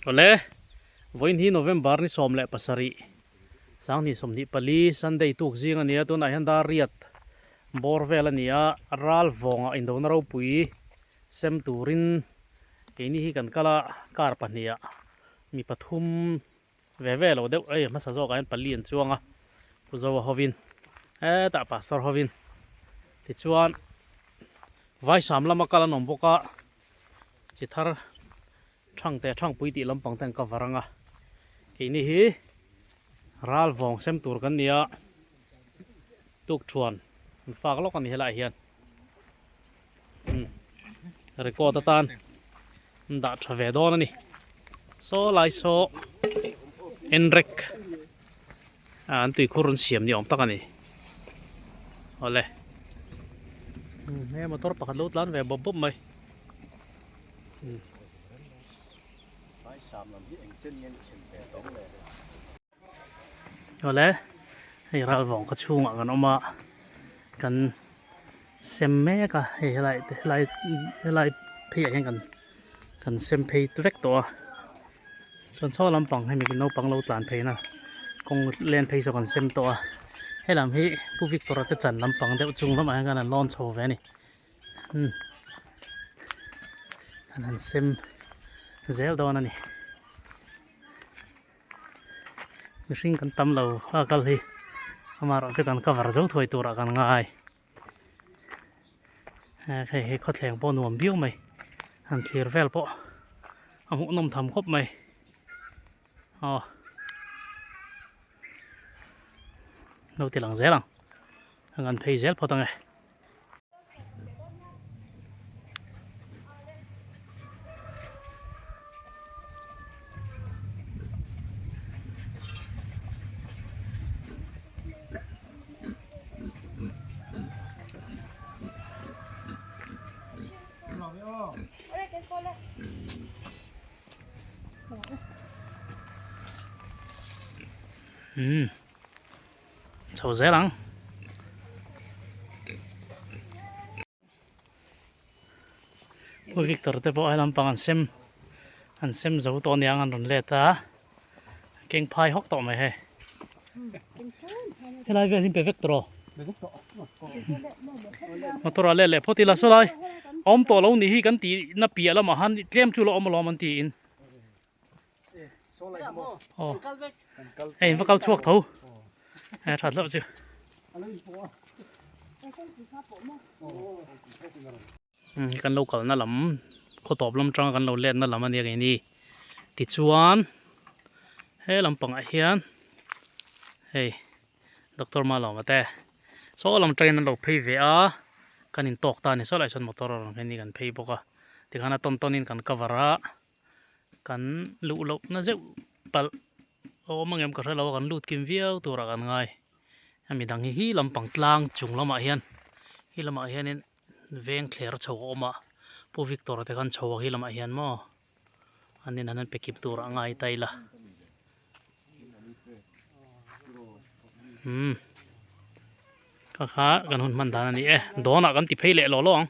Awle, vawiin hi November ni 17, 2024 Sunday tuk zing a ni a, tunah hian dar riat bawr vel a ni a, ral vawngah indona ropui sem turin keini hi kan kal a, car pahniha mi pathum ve ve lo deuh hei hmasa zawkah hian pali an chuang a, Pu Zoa hovin hetah Pastor hovin tichuan Vaisam lama kal an awm bawk a. Chi thar thang teh thangpui tih lampang te an cover ang a, keini hi ral vawng sem tur kan ni a, tukthuan an fak lawk a ni helaiah hian umm record atan an dah tha ve dawn a ni saw lai saw enrek an tuikhur an siam ni awm tak a ni awle he motor pakhat lo tlan ve bawp bawp mai. Awle hei ral vawng khaw chhungah kan awm a kan sem mek a hei helai te helai helai pheiah hian kan kan sem phei vek tawh a chuan chho lampang hemi naupang lo tlan pheina kawng len phei saw kan sem tawh a helam hi Pu Victor a te chan lampang deuh chung lamah hian kan han lawn chho ve a ni. Umm an han sem zel dawn a ni mihring kan tam lo a kal hi amaherawh chu kan cover zo thuai turah kan ngai hei hi khawthleng pawh nuam viau mai han thlir vel pawh a hmuhnawm tham khawp mai aw lo ti lang zel ang a ngan phei zel phawt ang e. Umm chho zel ang. Pu Victor te pawh he lampang an sem an sem zo tawh aniang an rawn let a keng phai hawk tawh mai hei helai vel hi pe vek tawh motor ah let leh phawt ila saw lai awm tawh lo nih hi kan tih na piah lamah khan tlem chu la awm alawm an tiin. Aw hei in va kal chhuak tho he that loh chu kan lo kalna lam khaw tawp lam tanga kan lo letna lam ania keini tichuan he lampangah hian hei doctor Malawma te saw lam atangin an lo phei ve a kan intawk ta a ni saw lai sawn motor a rawn khen hi kan phei bawk a tikhan a tawn tawnin kan cover a. Kan luh loh na zeuh palh a awm angem ka hre lo a kan lut kim viau turah kan ngai a midang hi hi lampang tlang chung lamah hian hi lamah hianin veng thler chho a awm a Pu Victor te khan chho a hi lamah hian maw an in an pe kim turah a ngai ta ila umm kha kha kan hun hman dan a ni e dawnah kan ti phei leh lawh lawh ang.